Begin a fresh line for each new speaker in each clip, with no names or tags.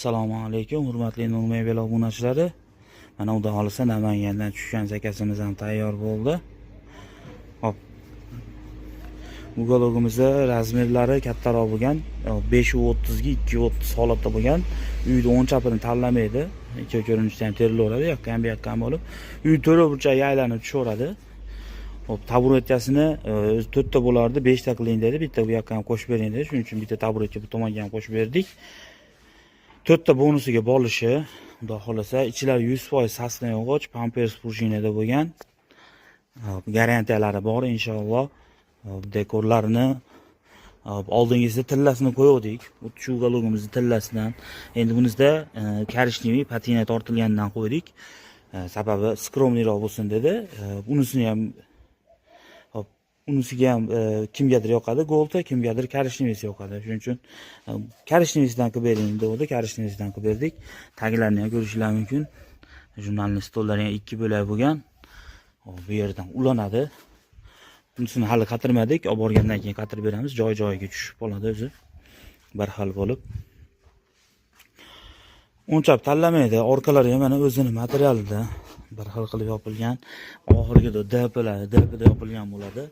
Assalomu alaykum, hurmatli Nur Mebel obunachilari. Mana, xudo xohlasa, Namangandan tushgan zakazimiz ham tayyor bo'ldi. Hop. Уголок imizda размер lari kattaroq bo'lgan, 5.30 ga 2.30 holatda bo'lgan. Uyda o'ng chapini tanlamaydi. Ikki ko'rinishda ham terilaveradi, yoqqa ham, bu yoqqa ham bo'lib. Uy to'rt burchakka aylanib tushaveradi. Hop, taburetkasini o'zi to'rtta bo'lardi, beshta qiling dedi. Bitta bu yoqqa ham qo'shib bering dedi. Shuning uchun bitta taburetka bu tomonga ham qo'shib berdik. To'rtta bonusiga bolishi, xudo xohlasa, ichlari 100% сосна yog'och, pampers prujinada bo'lgan. Hop, garantiyalari bor inshaalloh. Hop, dekorlarini, hop, oldingizda tillasini qo'yuvdik. Shu уголок imizni tillasidan. Endi bunisida коричневый patina tortilganidan qo'ydik. Sababi скромный roq bo'lsin dedi. Unisini ham, hop, unisiga ham kimgadir yoqadi голта, kimgadir коричневый si yoqadi. Shuning uchun коричневый sidan qilib bering dedi, коричневый sidan qilib berdik. Taglarini ham ko'rishinglar mumkin. Журнальный stollari ham ikki bo'lak bo'lgan. Hop, bu yerdan ulanadi. Bunisini hali qatirmadik, olib borgandan keyin qatirib beramiz. Joy-joyiga tushib qoladi o'zi. Bir xil bo'lib. O'nchab tanlamaydi. Orqalari ham mana o'zini materialida bir xil qilib yopilgan. Oxirgida DPlar, DPda yopilgan bo'ladi.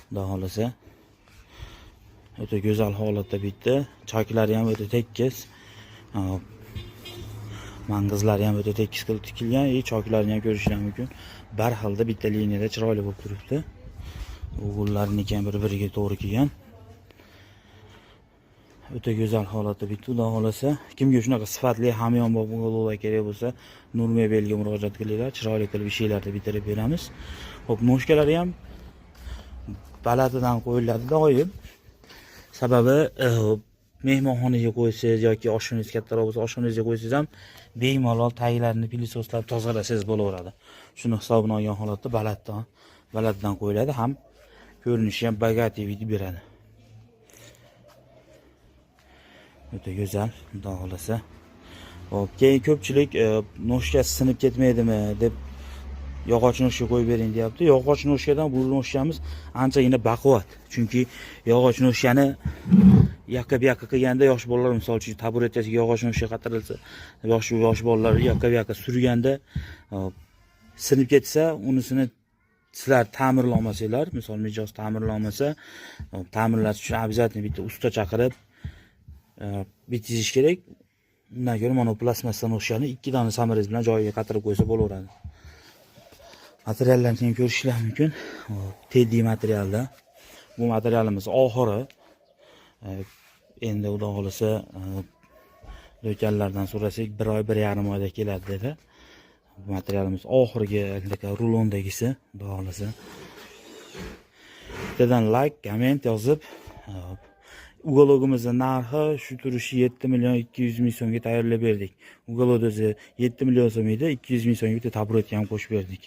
Xudo xohlasa. O'ta go'zal holatda bitta. Choklari ham o'ta tekis. Hop. Mang'izlari ham o'ta tekis qilib tikilgan, и choklarini ham ko'rishlar mumkin. Bir xilda, bitta liniyada chiroyli bo'lib turibdi. Угол larniki ham bir-biriga to'g'ri kelgan. O'ta go'zal holatda bitta, xudo xohlasa. Kimga shunaqa sifatli hamyonbop уголок lar kerak bo'lsa, Nur Mebelga murojaat qilinglar. Chiroyli qilib ishinglarni bitirib beramiz. Xo'p, ножка lari ham balatidan qo'yiladi doim. Sababi mehmonxonaga qo'ysangiz yoki oshxonangiz kattaroq bo'lsa, oshxonangizga qo'ysangiz ham bemalol taglarini пылесос lab tozalasangiz bo'laveradi. Shuni hisobini olgan holatda balanddan qo'yiladi, ham ko'rinishi ham богатый вид beradi. O'ta go'zal, xudo xohlasa. Hop, keyin ko'pchilik ножка si sinib ketmaydimi deb yog'och ножка qo'yib bering deyapti. Yog'och ножка dan bu ножка miz anchagina baquvvat. Chunki yog'och ножка ni yoqqa bu yoqqa qilganda yosh bolalar, misol uchun, taburetkasiga yog'och ножка qatirilsa, yosh yosh bolalar u yoqqa bu yoqqa surganda sinib ketsa, unisini sizlar ta'mirlolmasanglar, misol, mijoz ta'mirlolmasa, ta'mirlash uchun обязательно bitta usta chaqirib bitkizish kerak. Undan ko'ra mana bu plastmassa ножка ni ikki dona саморез bilan joyiga qatirib qo'ysa bo'laveradi. Materiallarni ham ko'rishinglar mumkin. Hop, Teddy materialda. Bu materialimiz oxiri. Endi xudo xohlasa, do'konlardan so'rasak, bir oy, 1,5 oyda keladi dedi. Bu materialimiz oxirgi anaqa rulondagisi, xudo xohlasa. Bittadan like, komment yozib, hop, уголок imizni narxi shu turishi 7 million 200 ming so'mga tayyorlab berdik. Уголок o'zi 7 million so'm edi, 200 ming so'mga bitta taburetka ham qo'shib berdik.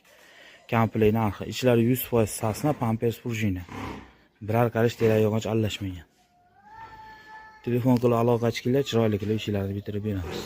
Komplekt narxi. Ichlari 100% сосна, pampers prujina. Biror qarish terak yog'och aralashmagan. Telefon qilib aloqa chiqinglar, chiroyli qilib ishlarni bitirib beramiz.